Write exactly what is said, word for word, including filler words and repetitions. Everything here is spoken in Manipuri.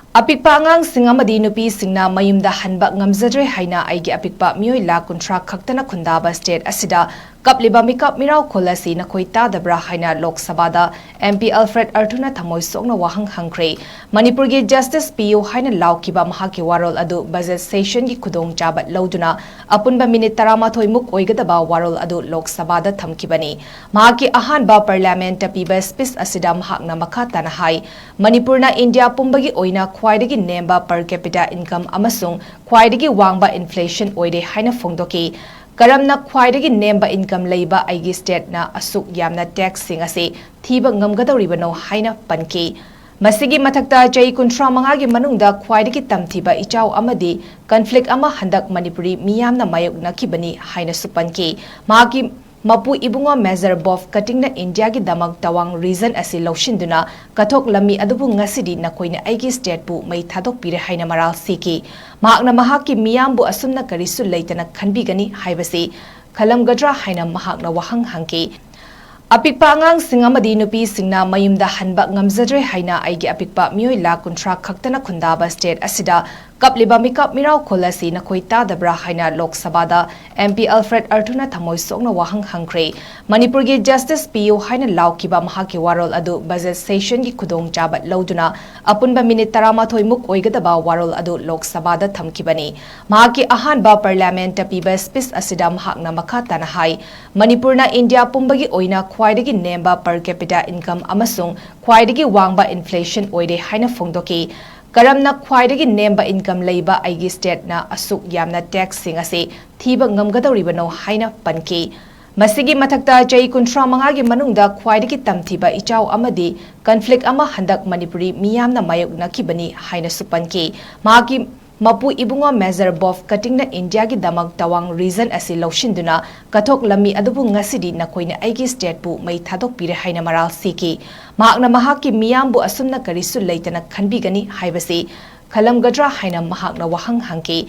ꯑꯄꯤꯛꯄ ꯑꯉꯥꯡꯁꯤꯡ ꯑꯃꯗꯤ ꯅꯨꯄꯤꯁꯤꯡꯅ ꯃꯌꯨꯝꯗ ꯍꯟꯕ ꯉꯝꯖꯗ꯭ꯔꯦ ꯍꯥꯏꯅ ꯑꯩꯒꯤ ꯑꯄꯤꯛꯄ ꯃꯤꯑꯣꯏ ꯂꯥꯈ ꯀꯨꯟꯊ꯭ꯔꯥ ꯈꯛꯇꯅ ꯈꯨꯟꯗꯥꯕ state ꯑꯁꯤꯗ ꯀꯞꯂꯤꯕ ꯃꯤꯀꯞ ꯃꯤꯔꯥꯎꯈꯣꯜ ꯑꯁꯤ ꯅꯈꯣꯏ ꯇꯥꯗꯕ꯭ꯔꯥ ꯍꯥꯏꯅ ꯂꯣꯛ ꯁꯚꯥꯗ MP Alfred Arthur ꯅ ꯊꯃꯣꯏ ꯁꯣꯛꯅ ꯋꯥꯍꯪ ꯍꯪꯈ꯭ꯔꯦ꯫ ꯃꯅꯤꯄꯨꯔꯒꯤ justice ꯄꯤꯌꯨ ꯍꯥꯏꯅ ꯂꯥꯎꯈꯤꯕ ꯃꯍꯥꯛꯀꯤ ꯋꯥꯔꯣꯜ ꯑꯗꯨ budget session ꯒꯤ ꯈꯨꯗꯣꯡꯆꯥꯕ ꯂꯧꯗꯨꯅ ꯑꯄꯨꯟꯕ minute ꯇꯔꯥꯃꯥꯊꯣꯏ ꯃꯨꯛ ꯑꯣꯏꯒꯗꯕ ꯋꯥꯔꯣꯜ ꯑꯗꯨ ꯂꯣꯛ ꯁꯚꯥꯗ ꯊꯝꯈꯤꯕꯅꯤ꯫ ꯃꯍꯥꯛꯀꯤ ꯑꯍꯥꯟꯕ parliament ꯇ ꯄꯤꯕ speech ꯑꯁꯤꯗ ꯃꯍꯥꯛꯅ ꯃꯈꯥ ꯇꯥꯅ ꯍꯥꯏ, ꯃꯅꯤꯄꯨꯔꯅ ꯏꯟꯗꯤꯌꯥ ꯄꯨꯝꯕꯒꯤ ꯑꯣꯏꯅ ꯈ꯭ꯋꯥꯏꯗꯒꯤ ꯅꯦꯝꯕ per capita income ꯑꯃꯁꯨꯡ ꯈ꯭ꯋꯥꯏꯗꯒꯤ ꯋꯥꯡꯕ inflation ꯑꯣꯏꯔꯦ ꯍꯥꯏꯅ ꯐꯣꯡꯗꯣꯛꯈꯤ꯫ ꯀꯔꯝꯅ ꯈ꯭ꯋꯥꯏꯗꯒꯤ ꯅꯦꯝꯕ income ꯂꯩꯕ ꯑꯩꯒꯤ state ꯅ ꯑꯁꯨꯛ ꯌꯥꯝꯅ tax ꯁꯤꯡ ꯑꯁꯤ ꯊꯤꯕ ꯉꯝꯒꯗꯧꯔꯤꯕꯅꯣ ꯍꯥꯏꯅ ꯄꯟꯈꯤ꯫ ꯃꯁꯤꯒꯤ ꯃꯊꯛꯇ ꯆꯍꯤ ꯀꯨꯟꯊ꯭ꯔꯥ ꯃꯉꯥꯒꯤ ꯃꯅꯨꯡꯗ ꯈ꯭ꯋꯥꯏꯗꯒꯤ ꯇꯝꯊꯤꯕ ꯏꯆꯥꯎ ꯑꯃꯗꯤ conflict ꯑꯃ ꯍꯟꯗꯛ ꯃꯅꯤꯄꯨꯔꯤ ꯃꯤꯌꯥꯝꯅ ꯃꯥꯌꯣꯛꯅꯈꯤꯕꯅꯤ ꯍꯥꯏꯅꯁꯨ ꯄꯟꯈꯤ꯫ ꯃꯍꯥꯛꯀꯤ ꯃꯄꯨ ꯏꯕꯨꯡꯉꯣ Major Bob Cutting ꯅ ꯏꯟꯗꯤꯌꯥꯒꯤ ꯗꯃꯛ ꯇꯋꯥꯡ region ꯑꯁꯤ ꯂꯧꯁꯤꯟꯗꯨꯅ ꯀꯠꯊꯣꯛꯂꯝꯃꯤ, ꯑꯗꯨꯕꯨ ꯉꯁꯤꯗꯤ ꯅꯈꯣꯏꯅ ꯑꯩꯒꯤ state ꯄꯨ ꯃꯩ ꯊꯥꯗꯣꯛꯄꯤꯔꯦ ꯍꯥꯏꯅ ꯃꯔꯥꯜ ꯁꯤꯈꯤ꯫ ꯃꯍꯥꯛꯅ ꯃꯍꯥꯛꯀꯤ ꯃꯤꯌꯥꯝꯕꯨ ꯑꯁꯨꯝꯅ ꯀꯔꯤꯁꯨ ꯂꯩꯇꯅ ꯈꯟꯕꯤꯒꯅꯤ ꯍꯥꯏꯕꯁꯤ ꯈꯜꯂꯝꯒꯗ꯭ꯔꯥ ꯍꯥꯏꯅ ꯃꯍꯥꯛꯅ ꯋꯥꯍꯪ ꯍꯪꯈꯤ꯫ ꯑꯄꯤꯛꯄ ꯑꯉꯥꯡꯁꯤꯡ ꯑꯃꯗꯤ ꯅꯨꯄꯤꯁꯤꯡꯅ ꯃꯌꯨꯝꯗ ꯍꯟꯕ ꯉꯝꯖꯗ꯭ꯔꯦ ꯍꯥꯏꯅ ꯑꯩꯒꯤ ꯑꯄꯤꯛꯄ ꯃꯤꯑꯣꯏ ꯂꯥꯈ ꯀꯨꯟꯊ꯭ꯔꯥ ꯈꯛꯇꯅ ꯈꯨꯟꯗꯥꯕ state ꯑꯁꯤꯗ ꯀꯞꯂꯤꯕ ꯃꯤꯀꯞ ꯃꯤꯔꯥꯎꯈꯣꯜ ꯑꯁꯤ ꯅꯈꯣꯏ ꯇꯥꯗꯕ꯭ꯔꯥ ꯍꯥꯏꯅ ꯂꯣꯛ ꯁꯚꯥꯗ MP Alfred Arthur ꯅ ꯊꯃꯣꯏ ꯁꯣꯛꯅ ꯋꯥꯍꯪ ꯍꯪꯈ꯭ꯔꯦ꯫ ꯃꯅꯤꯄꯨꯔꯒꯤ justice ꯄꯤꯌꯨ ꯍꯥꯏꯅ ꯂꯥꯎꯈꯤꯕ ꯃꯍꯥꯛꯀꯤ ꯋꯥꯔꯣꯜ ꯑꯗꯨ budget session ꯒꯤ ꯈꯨꯗꯣꯡꯆꯥꯕ ꯂꯧꯗꯨꯅ ꯑꯄꯨꯟꯕ minute ꯇꯔꯥꯃꯥꯊꯣꯏ ꯃꯨꯛ ꯑꯣꯏꯒꯗꯕ ꯋꯥꯔꯣꯜ ꯑꯗꯨ ꯂꯣꯛ ꯁꯚꯥꯗ ꯊꯝꯈꯤꯕꯅꯤ꯫ ꯃꯍꯥꯛꯀꯤ ꯑꯍꯥꯟꯕ parliament ꯇ ꯄꯤꯕ speech ꯑꯁꯤꯗ ꯃꯍꯥꯛꯅ ꯃꯈꯥ ꯇꯥꯅ ꯍꯥꯏ, ꯃꯅꯤꯄꯨꯔꯅ ꯏꯟꯗꯤꯌꯥ ꯄꯨꯝꯕꯒꯤ ꯑꯣꯏꯅ ꯈ꯭ꯋꯥꯏꯗꯒꯤ ꯅꯦꯝꯕ per capita income ꯑꯃꯁꯨꯡ ꯈ꯭ꯋꯥꯏꯗꯒꯤ ꯋꯥꯡꯕ inflation ꯑꯣꯏꯔꯦ ꯍꯥꯏꯅ ꯐꯣꯡꯗꯣꯛꯈꯤ꯫ ꯀꯔꯝꯅ ꯈ꯭ꯋꯥꯏꯗꯒꯤ ꯅꯦꯝꯕ income ꯂꯩꯕ ꯑꯩꯒꯤ state ꯅ ꯑꯁꯨꯛ ꯌꯥꯝꯅ tax ꯁꯤꯡ ꯑꯁꯤ ꯊꯤꯕ ꯉꯝꯒꯗꯧꯔꯤꯕꯅꯣ ꯍꯥꯏꯅ ꯄꯟꯈꯤ꯫ ꯃꯁꯤꯒꯤ ꯃꯊꯛꯇ ꯆꯍꯤ ꯀꯨꯟꯊ꯭ꯔꯥ ꯃꯉꯥꯒꯤ ꯃꯅꯨꯡꯗ ꯈ꯭ꯋꯥꯏꯗꯒꯤ ꯇꯝꯊꯤꯕ ꯏꯆꯥꯎ ꯑꯃꯗꯤ conflict ꯑꯃ ꯍꯟꯗꯛ ꯃꯅꯤꯄꯨꯔꯤ ꯃꯤꯌꯥꯝꯅ ꯃꯥꯌꯣꯛꯅꯈꯤꯕꯅꯤ ꯍꯥꯏꯅꯁꯨ ꯄꯟꯈꯤ꯫ ꯃꯍꯥꯛꯀꯤ ꯃꯄꯨ ꯏꯕꯨꯡꯉꯣ Major Bob Cutting ꯅ ꯏꯟꯗꯤꯌꯥꯒꯤ ꯗꯃꯛ ꯇꯋꯥꯡ region ꯑꯁꯤ ꯂꯧꯁꯤꯟꯗꯨꯅ ꯀꯠꯊꯣꯛꯂꯝꯃꯤ, ꯑꯗꯨꯕꯨ ꯉꯁꯤꯗꯤ ꯅꯈꯣꯏꯅ ꯑꯩꯒꯤ state ꯄꯨ ꯃꯩ ꯊꯥꯗꯣꯛꯄꯤꯔꯦ ꯍꯥꯏꯅ ꯃꯔꯥꯜ ꯁꯤꯈꯤ꯫ ꯃꯍꯥꯛꯅ ꯃꯍꯥꯛꯀꯤ ꯃꯤꯌꯥꯝꯕꯨ ꯑꯁꯨꯝꯅ ꯀꯔꯤꯁꯨ ꯂꯩꯇꯅ ꯈꯟꯕꯤꯒꯅꯤ ꯍꯥꯏꯕꯁꯤ ꯈꯜꯂꯝꯒꯗ꯭ꯔꯥ ꯍꯥꯏꯅ ꯃꯍꯥꯛꯅ ꯋꯥꯍꯪ ꯍꯪꯈꯤ꯫